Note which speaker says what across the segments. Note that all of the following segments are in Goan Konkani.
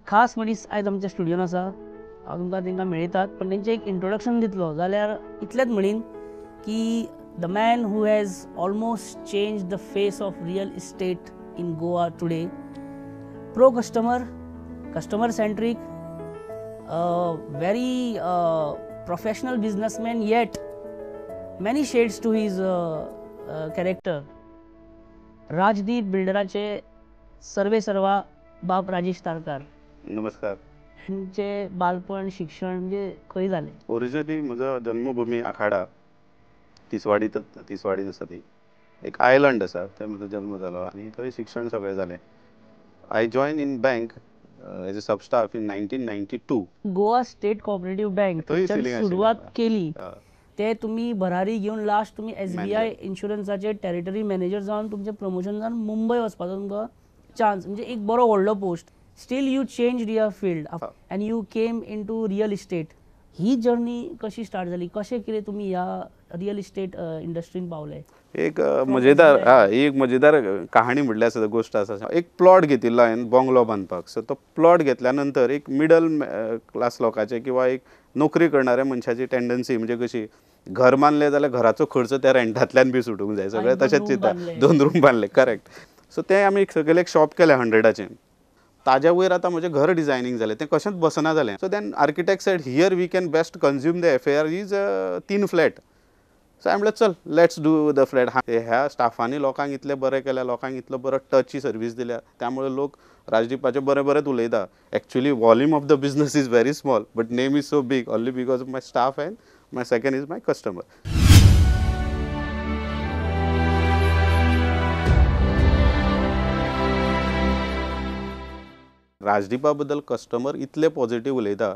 Speaker 1: खास मनीस आयज आमच्या स्टुडियोन आसा. हांव तुमकां तांकां मेळयतात, पण तेंचें एक इंट्रोडक्शन दितलो जाल्यार इतलेंच म्हणीन की the man who has almost change the face of real estate in Goa today, pro customer, customer centric, very professional businessman, yet many shades to his character. Rajdeep बिल्डराचे सर्वे सर्वा बाब राजेश तारकार.
Speaker 2: नमस्कार.
Speaker 1: तुमचे बालपण, शिक्षण म्हणजे खंय जालें?
Speaker 2: ओरिजिनली म्हजो जन्मभूमी आखाडा, तिसवाडी, तिसवाडीन आसा ती एक आयलंड आसा, थंय म्हजो जल्म जालो आनी थंय शिक्षण सगळें जालें. I join in bank as a sub staff in 1992.
Speaker 1: Goa State Cooperative Bank सुरवात केली ते तुम्ही भरारी घेवन लास्ट तुमी SBI इन्शुरन्साचे टेरिटरी मॅनेजर जावन तुमचें प्रमोशन जावन मुंबय वचपाचो तुमकां चान्स, म्हणजे एक बरो व्हडलो post. Still you change your field and you came into real estate. He journey कशी स्टार्ट जाली, कशें कितें तुमी ह्या रियल इस्टेट इंडस्ट्रीन पावले?
Speaker 2: एक मजेदार, हा एक मजेदार कहाणी म्हटल्यार आसा, गोश्ट आसा. एक प्लॉट घेतिल्लो हांवें बंगलो बांदपाक. सो तो प्लॉट घेतल्या नंतर एक मिडल क्लास लोकांचे किंवा एक नोकरी करणाऱ्या मनशाची टेंडन्सी म्हणजे कशी, घर बांदलें जाल्यार घराचो खर्च त्या रेंटांतल्यान बी सुटूंक जाय, सगळें तशेंच चिंता. 2 रूम बांदले, करेक्ट. सो तें आमी सगळें एक शॉप केलें 100आचें. ताज्या वयर आतां म्हजें घर डिजायनींग जालें, तें कशेंच बसना जालें. So then architect said here we can best consume the FAR is 3 flat. So हांवें म्हणलें चल let's do the flat. ह्या स्टाफांनी लोकांक इतलें बरें केलें, लोकांक इतलो बरो टची सर्वीस दिल्या, त्यामुळे लोक राजदीपाचें बरें बरेंच उलयता. Actually volume of the business is very small but name is so big only because of my staff and my second is my customer. राजदीपा बद्दल कस्टमर इतले पॉझिटिव्ह उलयता,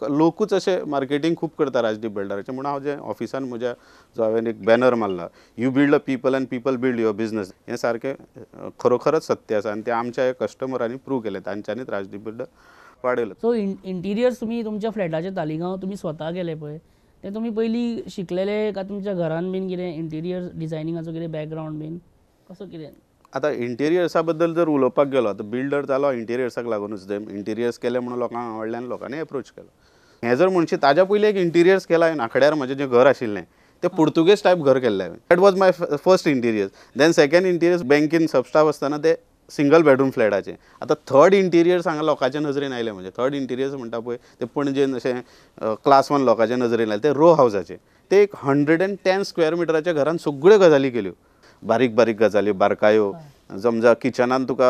Speaker 2: लोकूच अशें मार्केटींग खूब करता राजदीप बिल्डराचें. म्हणून हांव जें ऑफिसान म्हज्या जो हांवें एक बॅनर मारला, you build a people and people build your business, हें सारकें खरोखरच सत्य आसा आनी तें आमच्या कस्टमरांनी प्रूव केलें, तांच्यांनीच राजदीप बिल्डर वाडयलो.
Speaker 1: सो इंटिरियर्स तुमी तुमच्या फ्लॅटाचे तालिगांव तुमी स्वता केले पळय, ते तुमी पयलीं शिकलेले काय तुमच्या घरान बीन कितें इंटिरियर डिजायनिंगाचो कितें बॅकग्रावंड बीन कसो कितें?
Speaker 2: आतां इंटिरियर्सा बद्दल जर उलोवपाक गेलो, आतां बिल्डर जालो इंटिरियर्साक लागूनच, इंटिरियर्स केले म्हणून लोकांक आवडलें आनी लोकांनी एप्रोच केलो. हें जर म्हणशी ताज्या पयलीं एक इंटिरियर्स केला हांवें. आखाड्यार म्हजें जें घर आशिल्लें तें पुर्तुगेज टायप घर केल्लें हांवें. That was my first interiors. Then second interiors बँकेन सब स्टाफ आसतना ते सिंगल बेडरूम फ्लॅटाचें. आतां थर्ड इंटिरियर्स हांगा लोकांच्या नजरेन आयलें, म्हणजे थर्ड इंटिरियर्स म्हणटा पळय ते पणजेन अशें क्लास 1 लोकांच्या नजरेन आयलें, ते रो हावजाचें. ते एक 110 स्क्वेअर मिटराच्या घरान सगळ्यो गजाली केल्यो, बारीक बारीक गजाली, बारकायो. समजा किचनान तुका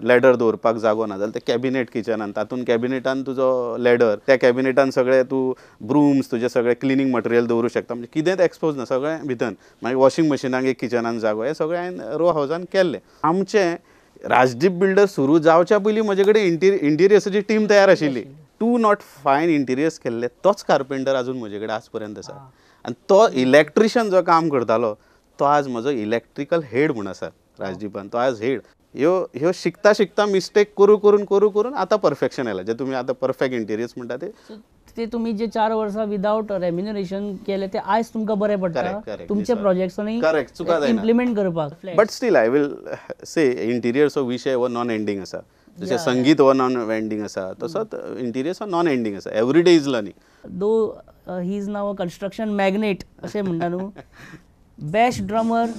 Speaker 2: लॅडर दवरपाक जागो ना जाल्यार ते कॅबिनेट किचनान, तातूंत कॅबिनेटान तुजो लॅडर, त्या कॅबिनेटान सगळे तूं ब्रूम्स, तुजें सगळें क्लिनींग मटेरियल दवरूं शकता, म्हणजे कितेंच एक्सपोज ना, सगळें भितर. मागीर वॉशिंग मशिनाक एक किचनान जागो, हें सगळें हांवें रो हावजान केल्लें. आमचें राजदीप बिल्डर सुरू जावच्या पयलीं म्हजे कडेन इंटिरियर्साची टीम तयार आशिल्ली. 2 not fine interiors केल्ले, तोच कार्पेंटर आजून म्हजे कडेन आज पर्यंत आसा. आनी तो इलेक्ट्रिशियन जो काम करतालो तो आज म्हजो इलेक्ट्रिकल हेड म्हूण आसा राजदीपान, तो आज हेड. ह्यो ह्यो शिकता शिकता मिस्टेक करू करून करू करून आतां परफेक्शन आयलां, जे तुमी आतां परफेक्ट इंटिरियर्स म्हणटा ते.
Speaker 1: ते तुमी जे 4 वर्सां विदावट रेम्युनरेशन केलें ते आयज तुमकां बरें पडटा तुमच्या प्रोजेक्ट्सांनी इम्प्लिमेंट करपाक.
Speaker 2: But still I will say इंटिरियर्सो विशय हो नॉन एंडींग आसा. जशें संगीत हो नॉन एंडींग आसा तसोच इंटिरियर्स हो नॉन एंडींग आसा. Every day is learning.
Speaker 1: Though he is now a construction magnate अशें म्हणटा न्हू, बेस्ट ड्रमर,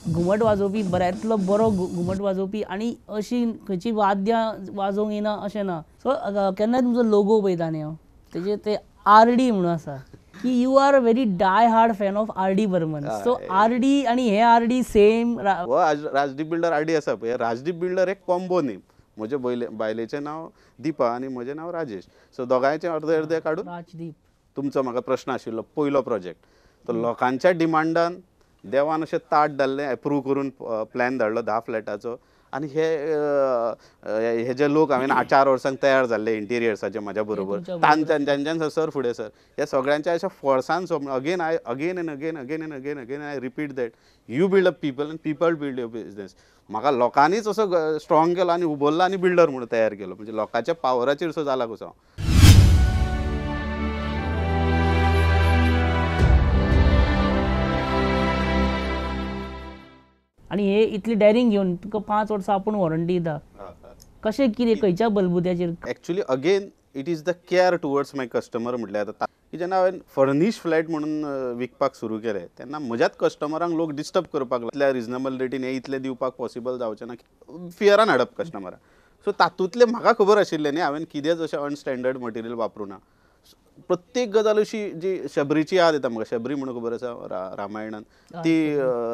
Speaker 1: घुमट वाजोवपी, बऱ्यांतलो बरो घुमट वाजोवपी, आनी अशी खंयची वाद्यां वाजोवंक येना अशें ना. सो केन्नाय तुमचो लोगो पळयता न्ही हांव, तेजेर ते RD म्हणून आसा की you are a very die hard fan of RD Burman. So RD आनी हे RD same.
Speaker 2: Rajdeep builder RD आसा पळय, राजदीप बिल्डर एक कॉम्बो नेम. म्हजे बायलेचें नांव दीपा आनी म्हजें नांव राजेश, सो दोगांयचें अर्दे अर्दे काडून
Speaker 1: राजदीप.
Speaker 2: तुमचो म्हाका प्रश्न आशिल्लो पयलो प्रोजेक्ट, तो लोकांच्या डिमांडान देवान अशें ताट धाडलें, एप्रूव करून प्लॅन धाडलो 10 फ्लॅटाचो. आनी हे हे जे लोक हांवें 4 वर्सांक तयार जाल्ले इंटिरियर्साचे म्हज्या बरोबर, तांच्यान सर फुडें सर, ह्या सगळ्यांच्या अशा फोर्सान. So again I again and again again and again again I repeat that you build a people and people build your business. म्हाका लोकांनीच असो स्ट्रॉंग केलो आनी उबरलो आनी बिल्डर म्हणून तयार केलो, म्हणजे लोकांच्या पावराचेर असो जाला कसो हांव.
Speaker 1: आनी हे इतली डॅरिंग घेवन तुका 5 वर्सां आपूण वॉरंटी दिता, कशें कितें खंयच्या बलबुत्याचेर?
Speaker 2: Actually again it is the care towards my customer. म्हटल्यार आतां की जेन्ना हांवें फर्निश फ्लॅट म्हणून विकपाक सुरू केलें तेन्ना म्हज्याच कस्टमरांक लोक डिस्टर्ब करपाक लागले. इतल्या रिजनेबल रेटीन हें इतलें दिवपाक पॉसिबल जावचें ना, फियरान हाडप कस्टमराक. सो तातूंतलें म्हाका खबर आशिल्लें न्ही हांवें कितेंच अशें अनस्टँडर्ड मटेरियल वापरूं ना. प्रत्येक गजाल अशी जी शबरीची याद येता म्हाका. शबरी म्हणून खबर आसा रामायणान ती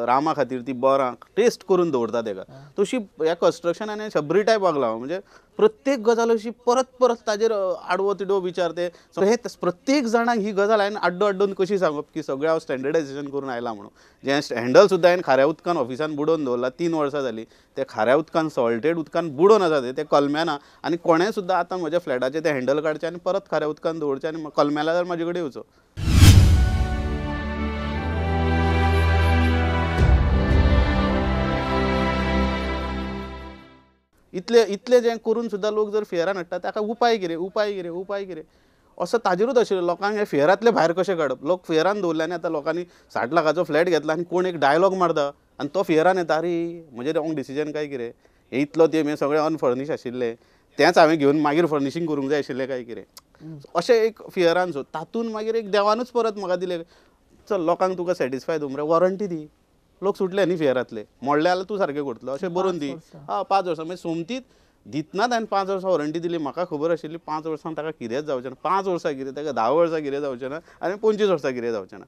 Speaker 2: रामा खातीर ती बोरां टेस्ट करून दवरता तेका, तशी ह्या कन्स्ट्रक्शनान शबरी टायप वागला हांव. म्हणजे प्रत्येक गजाल अशी परत परत ताजेर आडवो तिडवो विचार ते हे प्रत्येक जाणांक ही गजाल हांवें आड्डो आड्डोन कशी सांगप की सगळें हांव स्टँडर्डायजेशन करून आयलां म्हणून. जें हँडल सुद्दां हांवें खाऱ्या उदकान ऑफिसान बुडोवन दवरलां, 3 वर्सां जालीं ते खाऱ्या उदकान सॉल्टेड उदकान बुडोवन आसा ते कलम्याना, आनी कोणें सुद्दां आतां म्हज्या फ्लॅटाचें तें हँडल काडचें आनी परत खाऱ्या उदकान दवरचें आनी कलमेला जाल्यार म्हाजे कडेन येवचो. इतले इतले जें करून सुद्दां लोक जर फियरान हाडटा ताका उपाय कितें, उपाय कितें, उपाय कितें असो ताजेरूच आशिल्लो. लोकांक हे फियरांतले भायर कशें काडप. लोक फियरान दवरले आनी आतां लोकांनी 60 लाखाचो फ्लॅट घेतला आनी कोण एक डायलॉग मारता आनी तो फियरान येता, अरे म्हजें रॉंग डिसिजन काय कितें, हे इतलो तें हें सगळें अनफर्निश आशिल्लें तेंच हांवें घेवन मागीर फर्निशींग करूंक जाय आशिल्लें काय कितें, अशें एक फियरान. सो तातूंत मागीर एक देवानूच परत म्हाका दिलें, चल लोकांक तुका सॅटिस्फाय दवर मरे, वॉरंटी दी. लोक सुटले न्ही फियरांतले, मोडले जाल्यार तूं सारकें करतलो अशें बरोवन दी. आं 5 वर्सां मागीर सोमतीच दितनाच हांवें 5 वर्सां वॉरंटी दिली. म्हाका खबर आशिल्ली 5 वर्सां ताका कितेंच जावचें ना, 5 वर्सां कितें ताका 10 वर्सां कितें जावचें ना आनी 25 वर्सां कितें जावचें ना.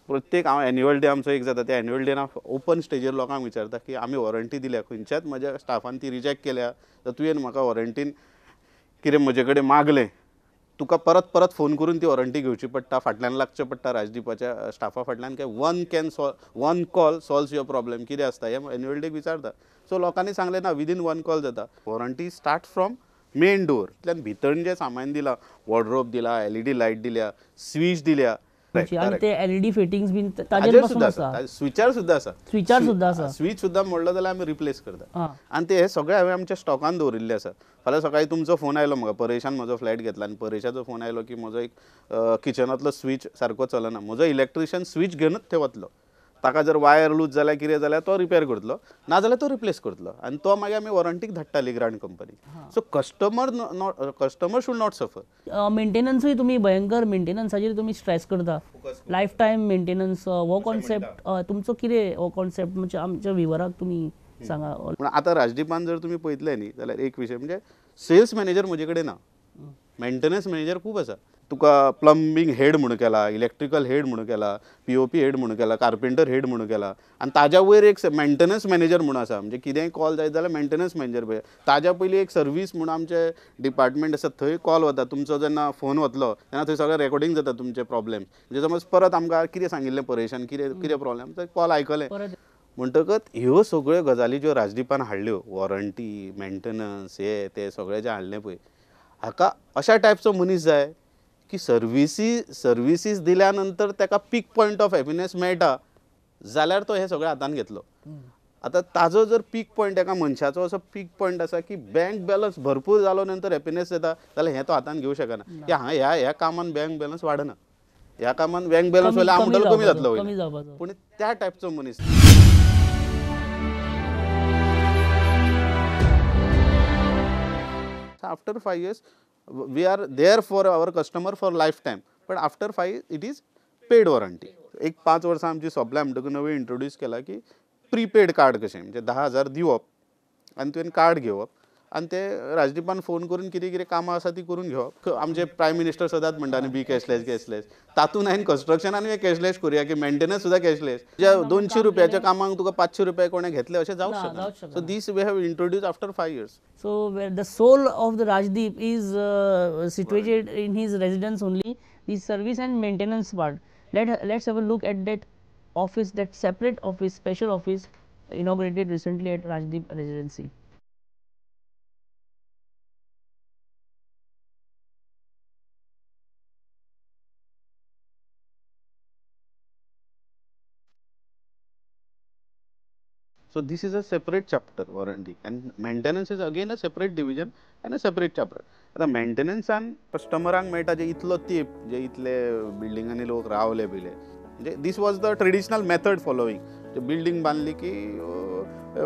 Speaker 2: प्रत्येक हांव एन्युअल डे आमचो एक जाता, त्या एन्युअल डेन हांव ओपन स्टेजीर लोकांक विचारता की आमी वॉरंटी दिल्या, खंयच्याच म्हज्या स्टाफान ती रिजेक्ट केल्या तर तुवें म्हाका वॉरंटीन कितें म्हजे कडेन मागलें तुका परत परत फोन करून ती वॉरंटी घेवची पडटा, फाटल्यान लागचें पडटा राजदीपाच्या स्टाफा फाटल्यान की one call solves your problem कितें आसता हें एन्युअल डेक विचारता. सो लोकांनी सांगलें ना विदीन 1 कॉल जाता. Warranty start from main door, इतल्यान भितर जें सामान दिलां, वॉर्डरोब दिला, LED light दिल्या, स्विच दिल्या,
Speaker 1: आनी ते LED fittings बीन ताजेर सुद्दां आसा,
Speaker 2: स्विचार सुद्दां आसा,
Speaker 1: स्विचार सुद्दां आसा,
Speaker 2: स्विच सुद्दां मोडलो जाल्यार आमी रिप्लेस करता. आनी ते हे सगळे हांवें आमच्या स्टॉकान दवरिल्ले आसा. फाल्यां सकाळीं तुमचो फोन आयलो म्हाका, परेशान म्हजो फ्लॅट घेतला आनी परेशाचो फोन आयलो की म्हजो एक किचनांतलो स्विच सारको चलना, म्हजो इलेक्ट्रिशियन स्विच घेवनूच थंय वतलो, ताका जर वायर लूज जाल्यार कितें जाल्यार तो रिपेर करतलो, नाजाल्यार तो रिप्लेस करतलो आनी तो मागीर आमी वॉरंटीक धाडटाली grant company. So customer should not suffer.
Speaker 1: मेंटेनन्सूय तुमी भयंकर मेंटेनन्साचेर तुमी स्ट्रेस करता, लायफ टायम मेंटेनन्स हो कॉन्सेप्ट तुमचो कितें, हो कॉन्सेप्ट म्हणजे आमच्या व्हिवराक तुमी सांगा.
Speaker 2: पूण आतां राजदीपान जर तुमी पळयतले न्ही जाल्यार एक विशय म्हणजे सेल्स मॅनेजर म्हजे कडेन ना, मेंटेनन्स मॅनेजर खूब आसा. तुका प्लंबींग हेड म्हणून केला, इलेक्ट्रिकल हेड म्हणून केला, POP head म्हणून केला, कार्पेंटर हेड म्हणून केला, आनी ताज्या वयर एक मेंटेनन्स मॅनेजर म्हणून आसा. म्हणजे कितेंय कॉल जायत जाल्यार मेंटेनन्स मॅनेजर पळय, ताज्या पयलीं एक सर्वीस म्हणून आमचे डिपार्टमेंट आसा थंय कॉल वता, तुमचो जेन्ना फोन वतलो तेन्ना थंय सगळें रेकॉर्डिंग जाता तुमचे प्रॉब्लेम. म्हणजे समज परत आमकां कितें सांगिल्लें परेशान कितें कितें प्रॉब्लेम थंय कॉल आयकलें म्हणटकच ह्यो सगळ्यो गजाली ज्यो राजदीपान हाडल्यो, वॉरंटी, मेंटेनन्स हे ते सगळें जें हाडलें पळय, हाका अशा टायपचो मनीस जाय की सर्विसीस दिल्या नंतर ताका पीक पॉयंट ऑफ हॅपिनेस मेळटा जाल्यार तो हें सगळें हातान घेतलो. आतां ताजो जर पीक पॉयंट एका मनशाचो असो पीक पॉयंट आसा की बँक बॅलन्स भरपूर जालो नंतर हॅपिनेस येता जाल्यार हें तो हातान घेवंक शकना की हां ह्या ह्या कामान बँक बॅलन्स वाडना, ह्या कामान बँक बॅलन्स वयल्यार हांव म्हणटलो कमी जातलो वयल्यान, पूण त्या टायपचो मनीस. After 5 years we are there for our customer for lifetime, but after 5 it is paid warranty. एक 5 वर्सां आमची सोंपल्या म्हणटकूच नवें इंट्रोड्यूस केला की प्रीपेड कार्ड कशें, म्हणजे 10,000 दिवप आनी तुवें कार्ड घेवप आनी ते राजदीपान फोन करून कितें कितें कामां आसा ती करून घेवप. आमचे प्रायम मिनिस्टर सदांच म्हणटा न्ही बी कॅशलेस कॅशलेस, तातूंत हांवें कन्स्ट्रक्शनानूय कॅशलेस करुया की मेंटेनन्स सुद्दां कॅशलेस. ज्या 200 रुपयाच्या कामाक तुका 500 रुपया कोणें घेतले अशें जावंक शकना. So this we have introduce after 5 years.
Speaker 1: So the soul of the Rajdeep is situated in his residence only, the service and maintenance part. Let's have a look at that office, that separate office, special office inaugurated recently at Rajdeep Residency.
Speaker 2: So this is a separate chapter, warranty, and maintenance is again a separate division and a separate chapter. आतां मेंटेनन्सान कस्टमरांक मेळटा जे इतलो तेंप जे इतले बिल्डिंगांनी लोक रावले बिले, म्हणजे this was the traditional method following. Building बांदली की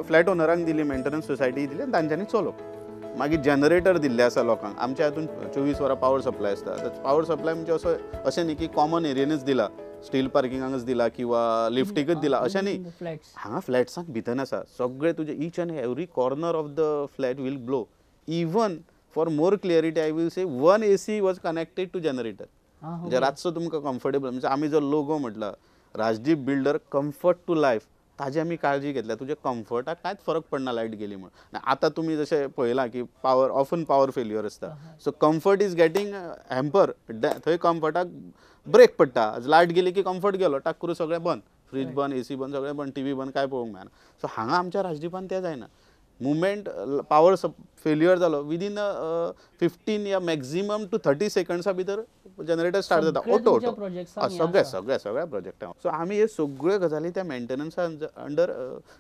Speaker 2: फ्लॅट ओनरांक दिली, मेंटेनन्स सोसायटी दिली आनी तांच्यांनी चलोवप. मागीर जनरेटर दिल्ले आसा लोकांक. आमच्या हातून 24 वरां पावर सप्लाय आसता. पावर सप्लाय म्हणजे असो अशें न्ही की कॉमन एरियेनच दिला, स्टील पार्किंगाकच दिला किंवा लिफ्टीकच दिला अशें न्ही. हांगा फ्लॅट्सांक भितर आसा सगळे तुजे each and every corner of the flat will blow. Even for more clarity I will say 1 AC was connected to generator. म्हणजे रातचो तुमकां कम्फर्टेबल. म्हणजे आमी जो लोगो म्हटला Rajdeep builder comfort to life, ताजी आमी काळजी घेतल्या. तुज्या कम्फर्टाक कांयच फरक पडना लायट गेली म्हणून. आतां तुमी जशें पळयलां की पावर ऑफन पावर फेल्युअर आसता, so comfort is getting hamper. थंय कम्फर्टाक ब्रेक पडटा. लायट गेली की कम्फर्ट गेलो, टाक करून सगळें बंद, फ्रीज बंद, एसी बंद, सगळें बंद, टीव्ही बंद, कांय पळोवंक मेळना. सो हांगा आमच्या राजदीपान तें जायना. मुवमेंट पावर फेल्युअर जालो विदीन 15 या मॅक्झिमम टू 30 सेकंड्सा भितर जनरेटर स्टार्ट जाता ऑटो ऑटो सगळे सगळे सगळ्या प्रोजेक्टां. सो आमी हे सगळ्यो गजाली त्या मेंटेनन्सा अंडर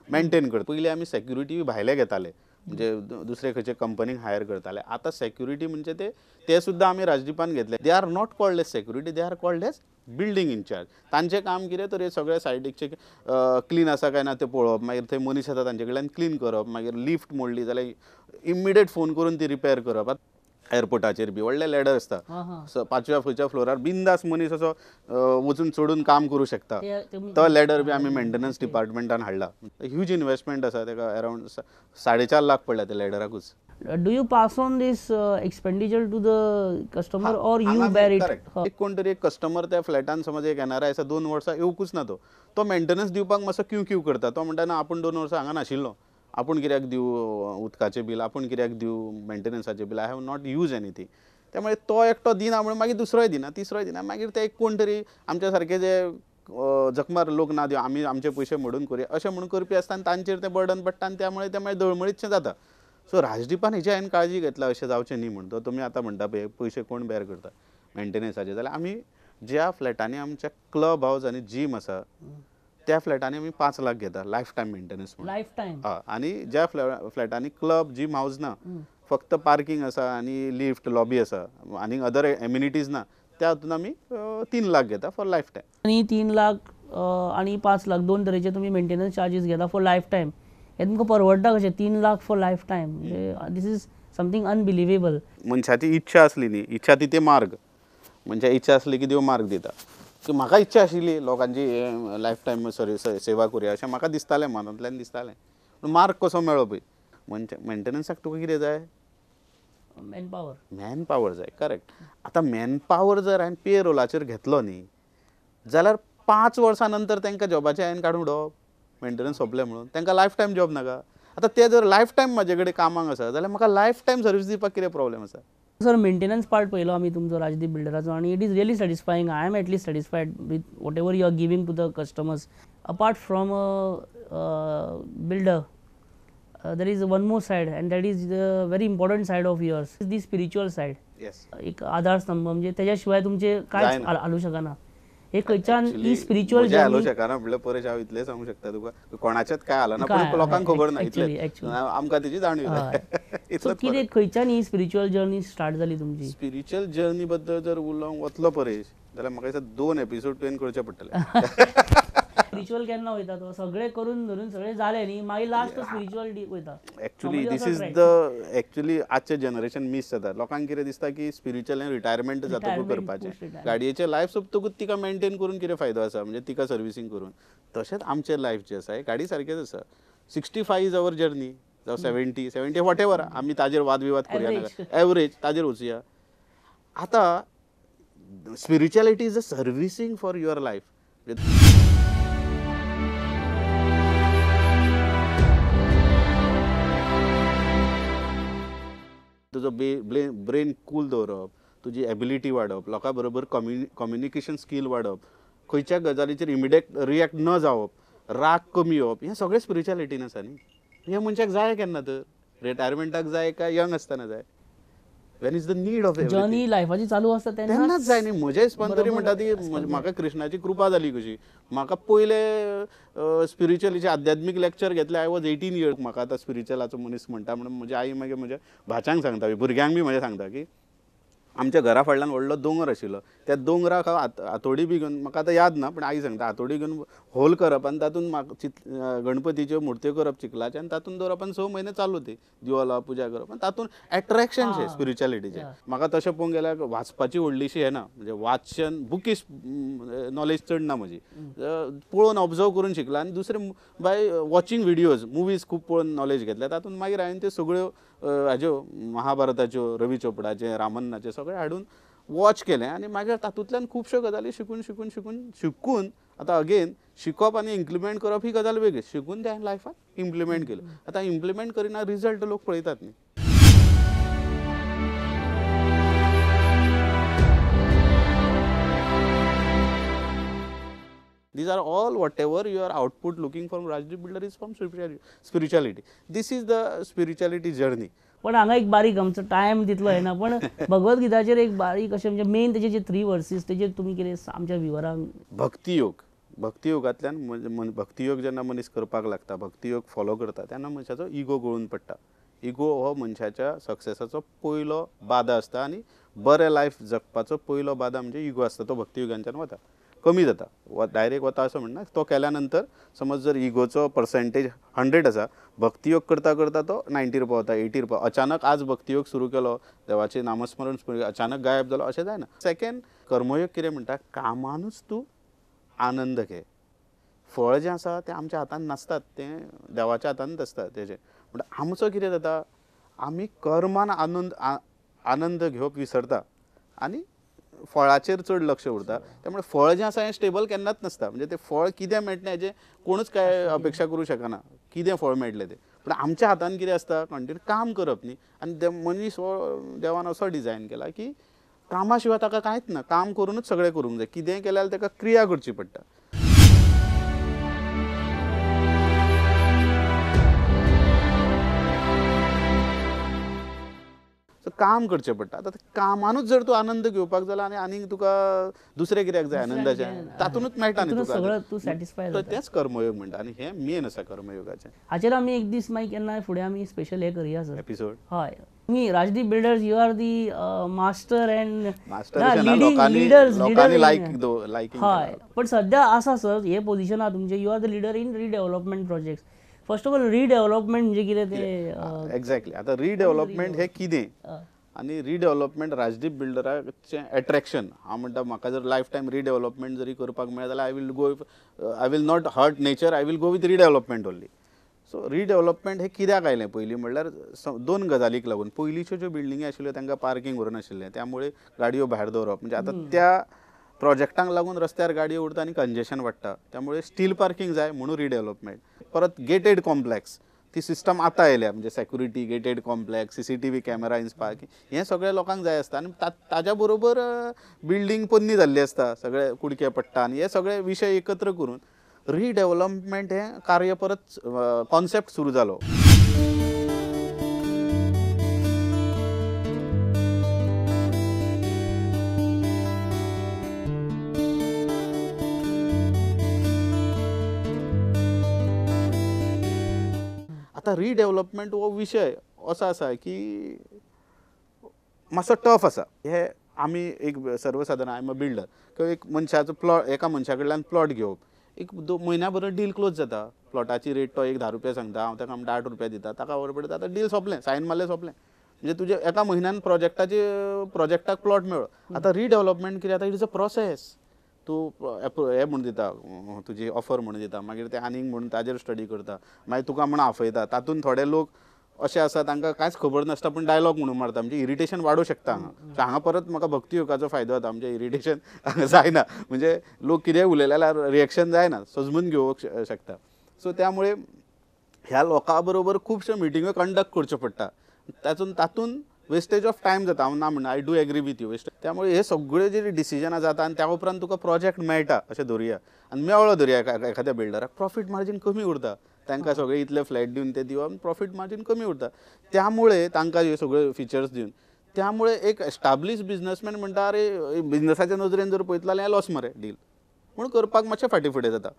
Speaker 2: मेंटेन करता. पयलीं आमी सेक्युरिटी भायले घेताले, म्हणजे दुसरे खंयचे कंपनीक हायर करताले. आतां सेक्युरिटी म्हणजे ते सुद्दां आमी राजदीपान घेतले. They are not called as security, they are called as building incharge. तांचें काम कितें तर हे सगळे सायडीकचे क्लीन आसा काय ना तें पळोवप, मागीर थंय मनीस येता तांचे कडल्यान क्लीन करप, मागीर लिफ्ट मोडली जाल्यार इमिडिएट फोन करून ती रिपेर करप. एअरपोर्टाचेर बी व्हडले लॅडर आसता, 5व्या 5व्या फ्लोरार बिंदास मनीस असो वचून चडून काम करूं शकता. तो लॅडर बी आमी मेंटेनन्स डिपार्टमेंटान हाडला. ह्यूज इन्वेस्टमेंट आसा, ताका अरावंड 4.5 लाख पडल्या त्या लॅडराकूच.
Speaker 1: Do you pass on this expenditure to the customer or you bear it?
Speaker 2: Correct. एक कोण तरी एक कस्टमर त्या फ्लॅटान समज एक एनआरआय आसा, 2 वर्सां येवकूच ना, तो तो मेंटेनन्स दिवपाक मातसो क्यू क्यू करता. तो म्हणटा ना आपूण 2 वर्सां हांगा नाशिल्लो, आपूण कित्याक दिवं उदकाचें बील, आपूण कित्याक दिवं मेंटेनन्साचें bill, I have not use anything. त्यामुळे तो एकटो दिना म्हणून मागीर दुसरोय दिना, तिसरोय दिना. मागीर ते एक कोण तरी आमच्या सारके जे जखमार लोक ना दिवं, आमी आमचे पयशे मोडून करुया अशें म्हणून करपी आसता आनी तांचेर तें बर्डन पडटा आनी त्यामुळे ते मागीर दळमळीतशें जाता. सो राजदीपान हेची हांवें काळजी घेतला अशें जावचें न्ही म्हण. तो तुमी आतां म्हणटा पळय पयशे कोण बेर करता मेंटेनन्साचे, जाल्यार आमी ज्या फ्लॅटांनी आमच्या क्लब हावज आनी जीम आसा त्या फ्लॅटांनी आमी 5 लाख घेता लायफ टायम मेंटेनन्स म्हणून.
Speaker 1: Life time.
Speaker 2: हय. आनी ज्या फ्लॅटांनी क्लब जीम हावज ना, फक्त पार्किंग आसा आनी लिफ्ट लॉबी आसा आनी अदर एम्युनिटीज ना, त्या हातून आमी 3 लाख घेता फॉर लायफ टायम.
Speaker 1: आनी 3 लाख आनी 5 लाख दोन तरेचे तुमी मेंटेनन्स चार्जीस घेता फॉर लायफ टायम. हे तुमकां परवडटा कशें 3 लाख फॉर लायफ टायम? म्हणजे this is something unbelievable.
Speaker 2: मनशाची इच्छा आसली न्ही, इच्छा तिथे मार्ग. मनशा इच्छा आसली की देव मार्ग दिता. की म्हाका इच्छा आशिल्ली लोकांची लायफ टायम सर्वीस सेवा करुया अशें म्हाका दिसतालें, मनांतल्यान दिसतालें. पूण मार्ग कसो मेळ्ळो पळय. म्हणजे मेंटेनन्साक तुका कितें जाय?
Speaker 1: मॅनपावर.
Speaker 2: मॅनपावर जाय, करेक्ट. आतां मॅनपावर जर हांवें पे रोलाचेर घेतलो न्ही जाल्यार 5 वर्सां नंतर तांकां जॉबाचें हांवें काडून उडोवप, मेंटेनन्स सोंपलें म्हणून. तांकां लायफ टायम जॉब नाका. आतां ते जर लायफ टायम म्हाजे कडेन कामाक आसा जाल्यार म्हाका लायफ टायम सर्वीस दिवपाक कितें प्रॉब्लेम आसा?
Speaker 1: सर, मेंटेनन्स पार्ट पळयलो आमी तुमचो राजदीप बिल्डराचो आनी it is really satisfying. I am at least satisfied with whatever you are giving to the customers. Apart from builder there is one more side and that is the very important side of yours, is the spiritual side.
Speaker 2: Yes.
Speaker 1: एक आधार स्तंभ म्हणजे त्याच्या शिवाय तुमचे कांयच हालू शकना. हे खंयच्यान ही स्पिरिच्युअल
Speaker 2: जर्नी हालू शकना म्हटल्यार परेश हांव इतलें सांगूंक शकता तुका, कोणाचेच काय हालना पूण लोकांक खबर ना इतलें, आमकां तेजी जाणीव.
Speaker 1: सो कितें खंयच्यान ही स्पिरिच्युअल जर्नी स्टार्ट जाली तुमची?
Speaker 2: स्पिरिच्युअल जर्नी बद्दल जर उलोवंक वतलो परेश जाल्यार म्हाका दिसता 2 एपिसोड तुवें करचे पडटले. स्पिरिच्युअल केन्ना वयता तो सगळें करून धरून सगळें जालें न्ही, मागीर लास्ट तो स्पिरिच्युअल वयता. Actually this is the actually आजचें जनरेशन मीस जाता. लोकांक कितें दिसता की स्पिरिच्युअल हें रिटायरमेंट जातकूच करपाचें, गाडयेचें लायफ सोंपतकूच तिका मेंटेन करून कितें फायदो आसा, म्हणजे तिका सर्विसींग करून. तशेंच आमचें लायफ जें आसा हें गाडी सारकेंच आसा. 65 is our journey, जावं 70 70 what ever, आमी ताजेर वादविवाद करुया नाका, एवरेज ताजेर वचुया. आतां spirituality is a servicing for your life. तुजो ब्रेन कूल दवरप, तुजी एबिलिटी वाडप, लोकां बरोबर कम्युनिकेशन स्कील वाडप, खंयच्या गजालीचेर इमिडिएट रिएक्ट न जावप, राग कमी येवप, हें सगळें स्पिरिच्युअलिटीन आसा न्ही. हें मनशाक जाय केन्ना तर? रिटायरमेंटाक जाय काय यंग आसतना जाय? When is the need of
Speaker 1: journey लायफाची चालू आसता
Speaker 2: तेन्नाच जाय न्ही. म्हज्या हिसपान तरी म्हणटा ती म्हाका कृष्णाची कृपा जाली कशी. म्हाका पयले स्पिरिच्युअलीचे आध्यात्मीक लेक्चर घेतले I was 18 years. म्हाका आतां स्पिरिच्युअलाचो मनीस म्हणटा म्हणून म्हजी आई मागीर म्हज्या भाच्यांक सांगता, भुरग्यांक बी म्हज्या सांगता की आमच्या घरा फाटल्यान व्हडलो दोंगर आशिल्लो, त्या दोंगराक हांव हातोडी बी घेवन, म्हाका आतां याद ना पण आई सांगता, हातोडी घेवन होल करप आनी तातूंत गणपतीच्यो मुर्त्यो करप चिखलाच्यो आनी तातूंत दवरप आनी 6 म्हयने चालू ती दिवो लावप पुजा करप आनी तातूंत एट्रेक्शन शें स्पिरिच्युअलिटीचें. म्हाका तशें पळोवंक गेल्यार वाचपाची व्हडलीशी हें ना, म्हणजे वाचन बुकीश नॉलेज चड ना म्हजी, पळोवन ऑब्जर्व करून शिकला आनी दुसरें बाय वॉचिंग व्हिडियोज मुवीज खूब पळोवन नॉलेज घेतल्या. तातूंत मागीर हांवें त्यो सगळ्यो हाज्यो महाभारताच्यो, रवी चोपडाचे, रामन्नाचे सगळे हाडून वॉच केलें आनी मागीर तातूंतल्यान खुबश्यो गजाली शिकून शिकून शिकून शिकून आतां अगेन शिकप आनी इम्प्लिमेंट करप ही गजाल वेगळी, शिकून तें हांवें लायफान इम्प्लिमेंट केलें. आतां इम्प्लिमेंट करिना रिजल्ट लोक पळयतात न्ही. These are all whatever your output looking from Rajdeep Builder is from spirituality. This is the spirituality journey.
Speaker 1: पण हांगा एक बारीक आमचो टायम तितलो येना, पण भगवद्गीताचेर एक बारीक अशें म्हणजे मेन तेजे जे 3 वर्सीस तेजेर तुमी कितें आमच्या व्युवरांक.
Speaker 2: भक्तियोग, भक्तियोगांतल्यान भक्तियोग जेन्ना मनीस करपाक लागता, भक्तियोग फॉलो करता तेन्ना मनशाचो इगो गळून पडटा. इगो हो मनशाच्या सक्सेसाचो पयलो बादा आसता आनी बरें लायफ जगपाचो पयलो बादा म्हणजे इगो आसता, तो भक्तियोगांच्यान वता, कमी जाता, डायरेक्ट वता असो म्हणना. तो केल्या नंतर समज जर इगोचो पर्सेंटेज 100 आसा, भक्तियोग करता करता तो 90 पावता, 80 पावता. अचानक आज भक्तियोग सुरू केलो, देवाचें नामस्मरण सुरू, अचानक गायब जालो अशें जायना. सेकेंड, कर्मयोग कितें म्हणटा, कामानूच तूं आनंद घे. फळ जें आसा तें आमच्या हातान नासतात, तें देवाच्या हातानूच आसता तेजें. पूण आमचो कितें जाता, आमी कर्मान आनंद घेवप विसरता आनी फळाचेर चड लक्ष उरता. त्यामुळे फळ जें आसा हें स्टेबल केन्नाच नासता, म्हणजे तें फळ कितें मेळटलें हेजें कोणूच काय अपेक्षा करूं शकना कितें फळ मेळटलें तें. पूण आमच्या हातान कितें आसता, कंटिन्यू काम करप न्ही. आनी मनीस हो देवान असो डिजायन केला की कामा शिवाय ताका कांयच ना, काम करूनच सगळें करूंक जाय. कितेंय केलें जाल्यार ताका क्रिया करची पडटा. सो काम करचें पडटा. आतां कामानूच जर तूं आनंद घेवपाक जालो आनी आनीक तुका दुसरें कित्याक जाय आनंदाचें, तातूंतच मेळटा न्ही तुका,
Speaker 1: तूं सॅटिस्फाय जाता.
Speaker 2: तेंच कर्मयोग म्हणटा आनी हें मेन आसा कर्मयोगाचें.
Speaker 1: हाचेर आमी एक दीस मागीर केन्नाय फुडें आमी स्पेशल हें करुया सर,
Speaker 2: एपिसोड.
Speaker 1: हय, तुमी Rajdeep builders, you are the master and
Speaker 2: leaders.
Speaker 1: हय, पण सद्या आसा सर हे पोझिशन आहा तुमचें, you are the leader in redevelopment projects. First of all redevelopment म्हणजे कितें तें
Speaker 2: एक्झॅक्टली. आतां रिडेव्हलपमेंट हें कितें आनी रिडेव्हलपमेंट राजदीप बिल्डराचें एट्रेक्शन. हांव म्हणटा म्हाका जर लायफ टायम रिडेव्हलपमेंट जरी करपाक मेळ्ळें जाल्यार I will go, I will not hurt nature, I will go with redevelopment only. So redevelopment हें कित्याक आयलें पयलीं म्हणल्यार 2 गजालीक लागून. पयलींच्यो ज्यो बिल्डिंगी आशिल्ल्यो तांकां पार्कींग उरनाशिल्लें, त्यामुळे गाडयो भायर दवरप, म्हणजे आतां त्या प्रोजेक्टांक लागून रस्त्यार गाडयो उरता आनी कंजेशन वाडटा, त्यामुळे स्टील पार्कींग जाय म्हणून रिडेव्हलपमेंट. परत गेटेड कॉम्प्लेक्स ती सिस्टम आतां आयल्या, म्हणजे security, gated complex, CCTV camera in parking, हें सगळें लोकांक जाय आसता. आनी ताज्या बरोबर बिल्डींग पोन्नी जाल्ली आसता, सगळे कुडके पडटा आनी हे सगळे विशय एकत्र करून रिडेव्हलपमेंट हें कार्य परत कॉन्सेप्ट सुरू जालो. आतां रिडेव्हलपमेंट हो विशय असो आसा की मातसो टफ आसा. हे आमी एक सर्वसादारण, I am a builder, किंवा एक मनशाचो प्लॉट, एका मनशा कडल्यान प्लॉट घेवप, एक म्हयन्या बरोबर डील क्लोज जाता. प्लॉटाची रेट तो एक 10 रुपया सांगता, हांव ताका म्हणटा 8 रुपया दिता, ताका खबर पडटा आतां डील सोंपलें, सायन मारलें सोंपलें, म्हणजे तुजें एका म्हयन्यान प्रोजेक्टाक प्लॉट मेळ्ळो. आतां रिडेव्हलपमेंट कितें जाता, it is a process. तूं हें म्हूण दिता, तुजी ऑफर म्हूण दिता, मागीर ते आनीक म्हूण ताजेर स्टडी करता, मागीर तुका म्हूण आपयता. तातूंत थोडे लोक अशे आसा तांकां कांयच खबर नासता पूण डायलॉग म्हणून मारता, म्हणजे इरिटेशन वाडोवंक शकता हांगा. सो हांगा परत म्हाका भक्तियोगाचो फायदो जाता, म्हणजे इरिटेशन हांगा जायना, म्हणजे लोक कितेंय उलयले जाल्यार रिएक्शन जायना, समजून घेवंक शकता. सो त्यामुळे ह्या लोकां बरोबर खुबश्यो मिटिंग्यो कंडक्ट करच्यो पडटा, तातूंत वेस्टेज ऑफ टायम जाता. हांव ना म्हणना, I do agree with you waste. त्यामुळे हे सगळे जे डिसिजनां जाता आनी त्या उपरांत तुका प्रोजेक्ट मेळटा अशें धरुया, आनी मेळ्ळो धरुया एखाद्या बिल्डराक, प्रॉफीट मार्जीन कमी उरता. तांकां सगळे इतले फ्लॅट दिवन ते दिवप, प्रॉफीट मार्जीन कमी उरता. त्यामुळे तांकां हे सगळे फिचर्स दिवन, त्यामुळे एक एस्टाब्लीश बिजनसमॅन म्हणटा, अरे बिजनसाच्या नदरेन जर पळयतलो जाल्यार लॉस मरे डील, म्हूण करपाक मातशें फाटीं फुडें जाता.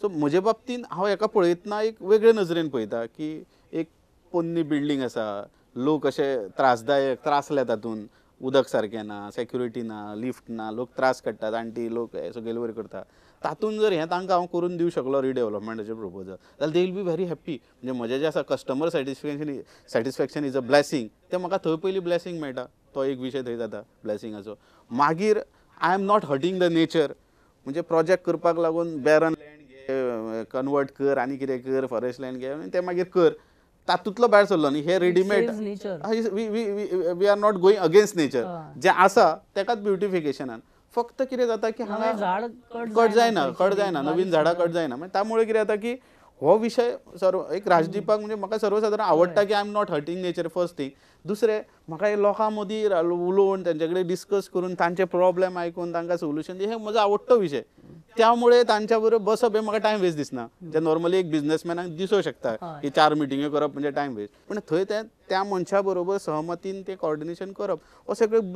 Speaker 2: सो म्हजे बाबतीन हांव हेका पळयतना एक वेगळे नजरेन पळयता की एक पोन्नी बिल्डींग आसा, लोक अशे त्रासदायक त्रासले तातूंत, उदक सारकें ना, सेक्युरिटी ना, लिफ्ट ना, लोक त्रास काडटात, जाणटी लोक हे सगळे वयर करता. तातूंत जर हें तांकां हांव करून दिवं शकलो रिडेवलपमेंटाचें प्रपोजल जाल्यार they will be very happy. म्हणजे म्हजें जें आसा customer satisfaction is a blessing, तें म्हाका थंय पयलीं ब्लेसींग मेळटा. तो एक विशय थंय जाता ब्लेसिंगाचो. मागीर I am not hurting the nature. म्हणजे प्रोजेक्ट करपाक लागून बॅरन लँड घे, कन्वर्ट कर आनी कितें कर, फॉरेस्ट लँड घे आनी तें मागीर कर, तातूंतलो भायर सरलो न्ही. हे readymade, we are not going against nature, जें आसा तेकाच ब्युटिफिकेशनान. फक्त कितें जाता की हांगा
Speaker 1: झाड
Speaker 2: कट जायना, कट जायना, नवीन झाडां कट जायना. मागीर त्यामुळे कितें जाता की हो विशय सर्व एक राजदीपाक म्हणजे म्हाका सर्वसादारण आवडटा की I am not hurting nature first thing. दुसरें म्हाका हे लोकां मदीं उलोवन तेंचे कडेन डिस्कस करून तांचे प्रॉब्लेम आयकून तांकां सोल्युशन दी, हे म्हजो आवडटो विशय. त्यामुळे तांच्या बरोबर बसप हे म्हाका टायम वेस्ट दिसना. जे नॉर्मली एक बिजनेसमॅनाक दिसूंक शकता की 4 मिटिंग्यो करप म्हणजे टायम वेस्ट, पूण थंय ते त्या मनशा बरोबर सहमतीन ते कॉर्डिनेशन करप हो सगळें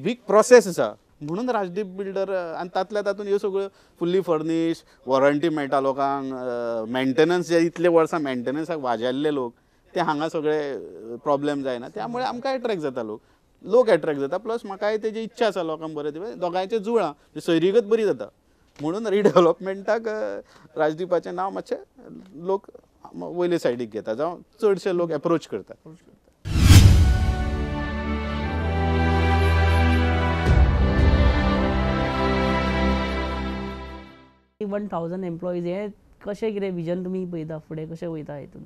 Speaker 2: बीग प्रोसेस आसा. म्हणून राजदीप बिल्डर आनी तातल्या तातूंत ह्यो सगळ्यो फुल्ली फर्निश, वॉरंटी मेळटा लोकांक, मेंटेनन्स जे इतले वर्सां मेंटेनन्साक वाजेल्ले लोक ते हांगा सगळे प्रॉब्लेम जायना, त्यामुळे आमकां एट्रेक्ट जाता लोक, लोक एट्रेक्ट जाता. प्लस म्हाकाय तेजी इच्छा आसा लोकांक बरें दिवपाक, दोगांयचें जुळां, सैरीगत बरी जाता. म्हणून रिडेवलपमेंटाक राजदीपाचें नांव मातशें लोक वयले सायडीक घेता, जावं चडशे लोक एप्रोच करता.
Speaker 1: वन 1000 एम्प्लॉईज हे कशें कितें विजन तुमी पळयता फुडें कशें वयता हितून?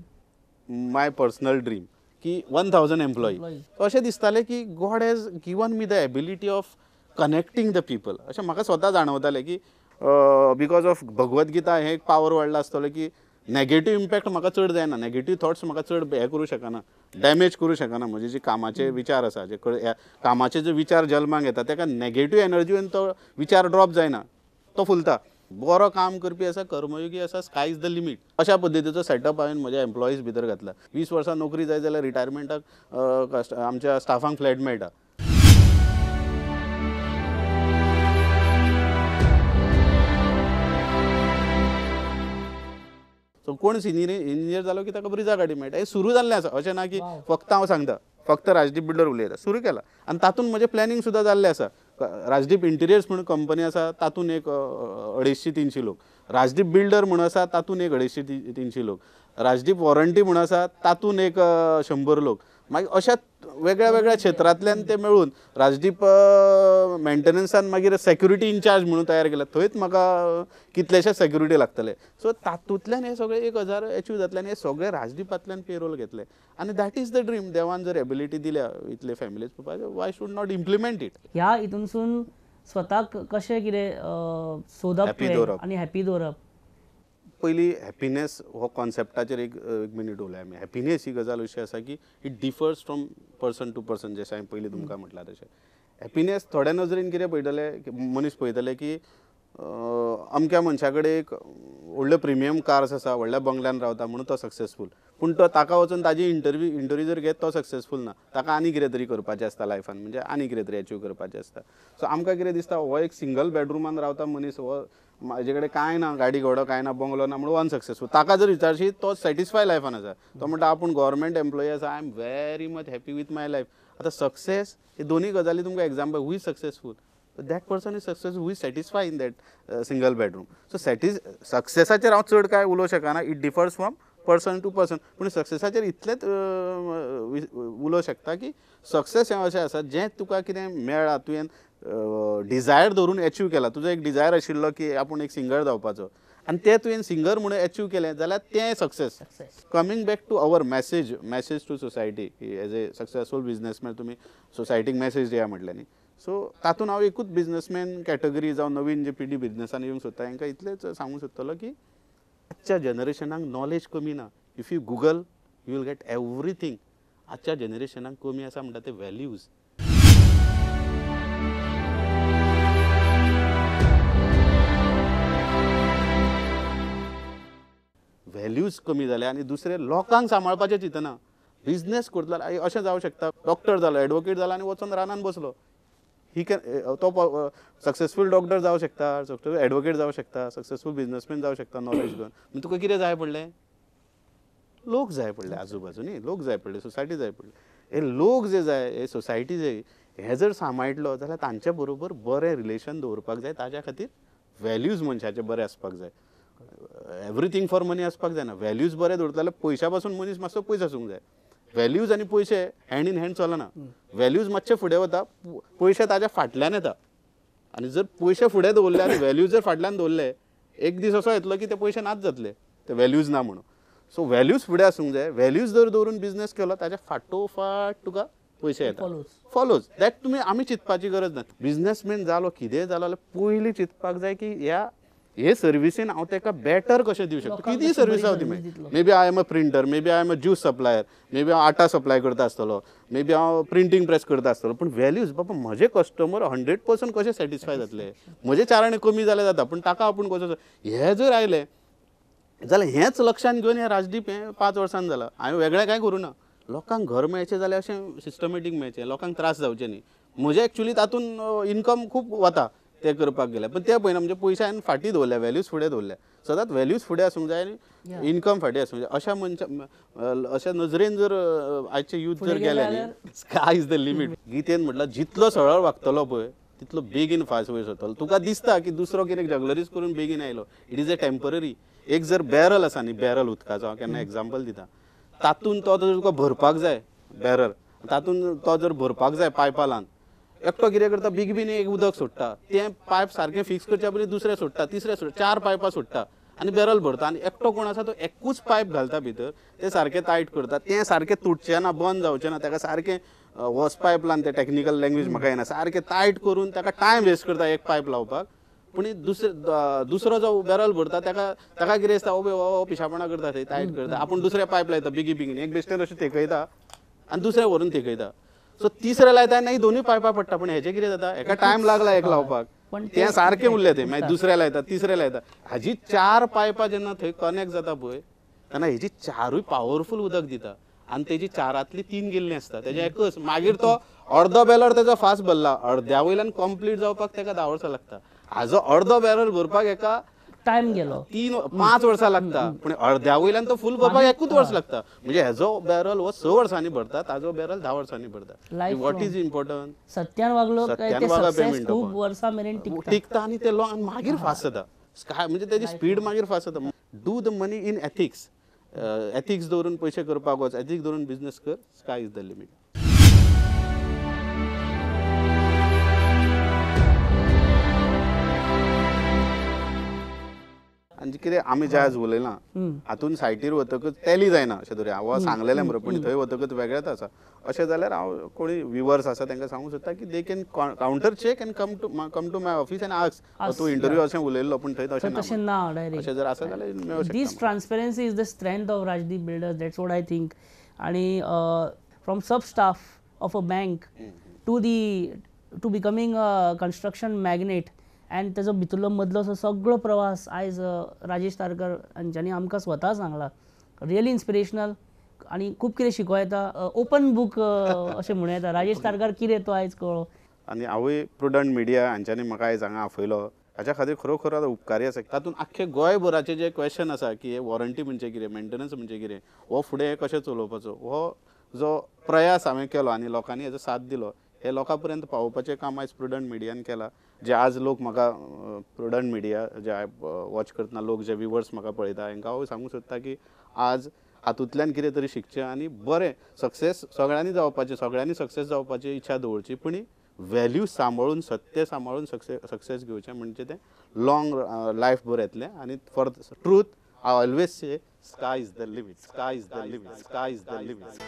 Speaker 2: My personal dream की 1000 एम्प्लॉई. अशें दिसतालें की God has given me the ability of connecting the people. अशें म्हाका स्वता जाणवतालें की because of Bhagavad Gita हें एक पावर वाडला आसतलो की नेगेटीव इम्पॅक्ट म्हाका चड जायना, नेगेटीव थॉट्स म्हाका चड हें करूं शकना, डॅमेज करूं शकना. म्हजे जे कामाचे विचार आसा, जे कामाचे जे विचार जल्माक येता तेका नेगेटीव एनर्जी तो विचार ड्रॉप जायना, तो फुलता. बरो काम करपी आसा, कर्मयोगी आसा, स्काय is the limit. अशा पद्दतीचो सेटअप हांवें म्हज्या एम्प्लॉईज भितर घातला. 20 वर्सां नोकरी जाय जाल्यार रिटायरमेंटाक आमच्या स्टाफांक फ्लॅट मेळटा. सो कोण सिनियर इंजिनियर जालो की ताका ब्रिजा गाडी मेळटा. हें सुरू जाल्लें आसा, अशें ना की फक्त हांव सांगता, फक्त राजदीप बिल्डर उलयता, सुरू केला. आनी तातूंत म्हजें प्लॅनिंग सुद्दां जाल्लें आसा. राजदीप इंटिरियर्स म्हणून कंपनी आसा, तातूंत एक 250-300 लोक, राजदीप बिल्डर म्हणून आसा तातूंत एक 250-300 लोक, राजदीप वॉरंटी म्हणून आसा तातूंत एक 100 लोक. मागीर अशा वेगळ्या वेगळ्या क्षेत्रांतल्यान ते मेळून राजदीप मेंटेनन्सान मागीर सेक्युरिटी इन्चार्ज म्हणून तयार केला, थंयच म्हाका कितलेशे सेक्युरिटी लागतले. सो तातूंतल्यान हे सगळे 1000 एचीव जातले आनी हे सगळे राजदीपांतल्यान पेरोल घेतले. आनी that is the dream. देवान जर एबिलिटी दिल्या इतले फॅमिलीज पळोवपाक, why should not implement it.
Speaker 1: ह्या हितूनसून स्वताक कशें कितें सोदप आनी हॅपी दवरप.
Speaker 2: पयलीं हॅपिनेस हो कॉन्सेप्टाचेर एक मिनीट उलय आमी. हॅपिनेस ही गजाल अशी आसा की it differs from person to person. जशें हांवें पयलीं तुमकां म्हटलां तशें हॅपिनेस थोड्या नजरेन कितें पळयतले मनीस पळयतले की अमक्या मनशा कडेन एक व्हडल्यो प्रिमियम कार्स आसा, व्हडल्या बंगल्यान रावता म्हणून तो सक्सेसफूल, पूण तो ताका वचून ताजी इंटरव्यू जर घेत तो सक्सेसफूल ना, ताका आनी कितें तरी करपाचें आसता लायफान, म्हणजे आनी कितें तरी एचीव करपाचें आसता. सो आमकां कितें दिसता, हो एक सिंगल बेडरुमान रावता मनीस, हो म्हाजे कडेन कांय ना, गाडी घोडो कांय ना, बंगलो ना म्हणून अनसक्सेसफूल. ताका जर विचारशी तो सॅटिस्फाय लायफान आसा, तो म्हणटा आपूण गव्हर्मेंट एम्प्लॉई आसा, I am very much happy with my life. आतां सक्सेस हे दोनूय गजाली तुमकां example, who is successful, that person is successful who is satisfy in that single bedroom. So सक्सेसाचेर हांव चड कांय उलोवंक शकना, it differs from person to person. पूण सक्सेसाचेर इतलेंच उलोवंक शकता की सक्सेस हें अशें आसा जें तुका कितें मेळ्ळां, तुवें डिजायर धरून एचीव केला, तुजो एक डिजायर आशिल्लो की आपूण एक सिंगर जावपाचो आनी तें तुवें सिंगर म्हणून एचीव केलें जाल्यार तें success. Coming back to our message, message to society as a successful businessman, तुमी सोसायटीक मॅसेज दिया म्हटलें न्ही. सो तातूंत हांव एकूच बिजनसमॅन कॅटेगरी जावं नवीन जे पिढी बिजनसान येवंक सोदता हेंकां इतलेंच सांगूंक सोदतलो की आजच्या जनरेशनाक नॉलेज कमी ना. If you Google you will get everything. आजच्या जनरेशनाक कमी आसा म्हणटा ते व्हॅल्यूज. व्हॅल्यूज कमी जाल्या आनी दुसरें लोकांक सांबाळपाचें चिंतना. बिजनेस करतलो अशें जावं शकता, डॉक्टर जालो, एडवोकेट जालो आनी वचोन रानान बसलो, he can, तो सक्सेसफूल डॉक्टर जावं शकता, सक्सेसफूल एडवोकेट जावं शकता, सक्सेसफूल बिजनसमॅन जावं शकता नॉलेज घेवन. पूण तुका कितें जाय पडलें? लोक जाय पडले आजू बाजू न्ही, लोक जाय पडले, सोसायटी जाय पडली. हे लोक जे जाय, हे सोसायटी जे, हे जर सांबाळटलो जाल्यार तांचे बरोबर बरें रिलेशन दवरपाक जाय. ताज्या खातीर व्हॅल्यूज मनशाचे बरे आसपाक जाय. एवरीथींग फॉर मनी आसपाक जायना. व्हॅल्यूज बरे दवरता जाल्यार पयशा पासून मनीस मातसो पयस आसूंक जाय. व्हॅल्यूज आनी पयशे हँड इन हँड चलना. व्हॅल्यूज मातशे फुडें वता, पयशे ताज्या फाटल्यान येता. आनी जर पयशे फुडें दवरले आनी व्हॅल्यूज जर फाटल्यान दवरले, एक दीस असो येतलो की ते पयशे नाच जातले, ते व्हॅल्यूज ना म्हणून. सो व्हॅल्यूज फुडें आसूंक जाय. व्हॅल्यूज जर दवरून बिजनेस केलो ताज्या फाटोफाट तुका पयशे येता, फॉलोज that. तुमी आमी चिंतपाची गरज ना. बिजनेसमॅन जालो कितेंय जालो जाल्यार पयलीं चिंतपाक जाय की ह्या हे सर्विसीन हांव ताका बेटर कशें दिवं शकता. कितेंय सर्वीस जावं ती, maybe I am a printer, maybe I am a juice supplier, maybe हांव आटा सप्लाय करता आसतलो, मे बी हांव प्रिंटींग प्रेस करता आसतलो, पूण व्हॅल्यूज बाबा म्हजे कस्टमर 100% कशें सॅटिस्फाय जातले, म्हजे 4 आणे कमी जाल्यार जाता पूण ताका आपूण कसो, हें जर आयलें जाल्यार हेंच लक्षांत घेवन हें राजदीप हें 5 वर्सांन जालां. हांवें वेगळें कांय करूं ना. लोकांक घर मेळचें जाल्यार अशें सिस्टमॅटीक मेळचें, लोकांक त्रास जावचे न्ही. म्हजें एक्चुली तातूंत इनकम खूब वता तें करपाक गेल्यार, पण ते पळयना म्हणजे पयशे हांवें फाटीं दवरल्या, व्हॅल्यूज फुडें दवरल्या. सदांच व्हॅल्यूज फुडें आसूंक जाय आनी इनकम फाटीं आसूंक जाय. अशा मनशा अशा नजरेन जर आयचे यूथ जर गेले न्ही, स्काय is the limit. गीतेन म्हटल्यार जितलो सरळ वागतलो पळय तितलो बेगीन फास्ट वयर सरतलो. तुका दिसता की दुसरो कितें जगलरीज करून बेगीन आयलो, it is a temporary. एक जर बॅरल आसा न्ही, बॅरल उदकाचो हांव केन्ना एग्जाम्पल दिता, तातूंत तो जर तुका भरपाक जाय बॅरल, तातूंत तो जर भरपाक जाय पायपालान, एकटो कितें करता बेगीन एक उदक सोडटा, तें पायप सारकें फिक्स करच्या पयलीं दुसरें सोडटा, तिसरें सोडटा, 4 पायपां सोडटा आनी बॅरल भरता. आनी एकटो कोण आसा तो एकूच पायप घालता भितर, तें सारकें टायट करता, तें सारकें तुटचें ना, बंद जावचें ना, ताका सारकें हॉस पायप लावन, तें टॅक्निकल लँग्वेज म्हाका येना, सारकें टायट करून ताका टायम वेस्ट करता एक पायप लावपाक. पूण दुसरो जो बॅरल भरता ताका ताका कितें दिसता, ओ पिशापणां करता, थंय टायट करता, आपूण दुसरें पायप लायता बेगी बेगीन, एक बेश्टेन अशें तेकयता आनी दुसरें व्हरून तेकयता. सो तिसरें लायता आनी दोनूय पायपां पडटा. पूण हेजें कितें जाता, हेका टायम लागला एक लावपाक, तें सारकें उरलें तें, मागीर दुसरें लायता, तिसरें लायता. हाजी 4 पायपां जेन्ना थंय कनेक्ट जाता पळय तेन्ना हेजी 4ूय पावरफूल उदक दिता आनी तेजी 4तली 3 गेल्ली आसता, तेजें एकच. मागीर तो अर्दो बॅलर तेजो फास्ट भरला, अर्द्या वयल्यान कंप्लीट जावपाक तेका 10 वर्सां लागता. हाजो अर्दो बॅरल भरपाक हेका
Speaker 1: टायम गेलो
Speaker 2: 3-5 वर्सां लागता, पूण अर्द्या वयल्यान तो फूल भरपाक 1 वर्स लागता. म्हणजे हेजो बॅरल हो 6 वर्सांनी भरता, ताजो बॅरल 10 वर्सांनी भरता. What is important,
Speaker 1: सत्यान वागलो खूब वर्सां मेरेन
Speaker 2: टिकता आनी ते लॉंग मागीर फास्ट जाता. स्काय म्हणजे तेजी स्पीड मागीर फास्ट जाता. Do the money in ethics, ethics दवरून पयशे करपाक वच, एथिक्स दवरून बिजनेस कर, स्काय is the limit. आनी कितें आमी जे आज उलयलां हातून सायटीर वतकच टॅली जायना अशें धरुया, हांव सांगलेलें मरे, पूण थंय वतकच वेगळेंच आसा. अशें जाल्यार हांव कोणी विवर्स आसा तांकां सांगूंक सोदता की they can counter check and come to my office and ask, तूं इंटरव्यू अशें उलयल्लो पूण थंय तशें ना, अशें जर आसा जाल्यार मेळूंक शकता.
Speaker 1: This transparency is the strength of Rajdeep builders, that's what I think. आनी from sub staff of a bank to the to becoming a construction magnate and तेजो भितरलो मदलो असो सगळो प्रवास आयज राजेश तारकर हांच्यांनी आमकां स्वता सांगला, रियली इन्स्पिरेशनल आनी खूब कितें शिकोवं येता. ओपन बूक अशें म्हणूं येता. राजेश तारकर कितें तो आयज कळ्ळो.
Speaker 2: आनी हांवूय प्रुडंट मिडिया हांच्यांनी म्हाका आयज हांगा आफयलो हाच्या खातीर खरोखर आतां उपकारी आसा. तातूंत आख्खे गोंयभराचें जें क्वेश्चन आसा की हे वॉरंटी म्हणजे कितें, मेंटेनन्स म्हणजे कितें, हो फुडें कशें चलोवपाचो, हो जो प्रयास हांवें केलो आनी लोकांनी हेजो साथ दिलो, हे लोकां पर्यंत पावोवपाचें काम आयज प्रुडंट मिडियान केलां. जे आज लोक म्हाका प्रुडंट मिडिया जे वॉच करतना लोक जे विवर्स म्हाका पळयता हांकां हांव सांगूंक सोदता की आज हातूंतल्यान कितें तरी शिकचें आनी बरें सक्सेस सगळ्यांनी जावपाचें, सगळ्यांनी सक्सेस जावपाची इच्छा दवरची, पूण व्हॅल्यू सांबाळून, सत्य सांबाळून सक्सेस घेवचें म्हणजे तें लॉंग लायफ बरें येतलें. आनी for truth I always say sky is the limit, sky is the limit, sky is the limit.